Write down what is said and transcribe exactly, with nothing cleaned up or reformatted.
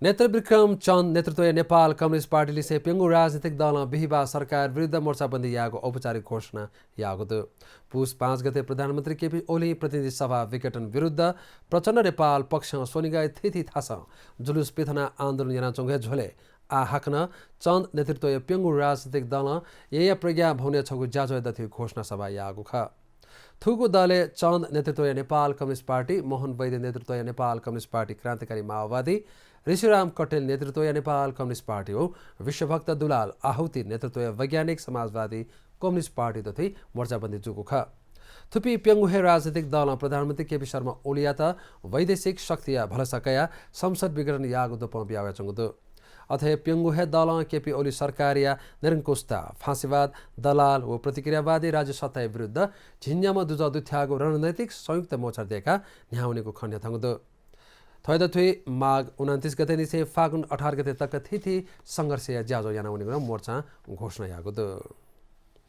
नेतृविक्रम चन्द नेतृत्वया नेपाल कम्युनिस्ट पार्टीलिसें प्यंगू राजनीतिक दलं बिहिबाः सरकार विरुद्ध मोर्चाबन्दी याःगु औपचारिक घोषणा याःगु दु। पुस पाँच गते प्रधानमन्त्री केपी ओलीं प्रतिनिधि सभा विघटन विरुद्ध प्रचण्ड नेपाल पक्षं स्वनिगःया थीथी थासं जुलुस पिथना आन्दोलन यानाच्वंगु हे झ्वलय् आः हाकनं चन्द नेतृत्वया प्यंगू राजनीतिक दलं येँया प्रज्ञा भवनय् छगू ज्याझ्वः दथुइ घोषणा सभा याःगु खः। थुगु दलय् चन्द नेतृत्वया नेपाल कम्युनिस्ट पार्टी, मोहन वैद्य नेतृत्वया नेपाल कम्युनिस्ट पार्टी क्रान्तिकारी माओवादी, ऋषिराम कट्टेल नेतृत्वया नेपाल कम्युनिस्ट पार्टी व विश्वभक्त दुलाल आहुति नेतृत्वया वैज्ञानिक समाजवादी कम्युनिस्ट पार्टी दथुइ मोर्चाबन्दी जूगु खः। थुपिं प्यंगू हे राजनीतिक दलं प्रधानमन्त्री केपी शर्मा ओलीयात वैदेशिक शक्तिया भलसा कयाः संसद विघटन याःगु द्वपं बिया वयाच्वंगु दु। अथे प्यंगू हे दलं केपी ओली सरकारया निरंकुशता, फाँसीवाद, दलाल व प्रतिक्रियावादी राज्य सत्ताया विरुद्ध झिंन्याम्ह दुजः दुथ्याःगु रणनैतिक संयुक्त मोर्चा दय्काः न्ह्यावनेगु खँ न्ह्याथंगु दु। थ्व हे दथुइ माघ उनन्तिस गते निसें फागुन अठार गते तक थीथी संघर्षया ज्याझ्वः यानावनेगु नं मोर्चां घोषणा याःगु दु।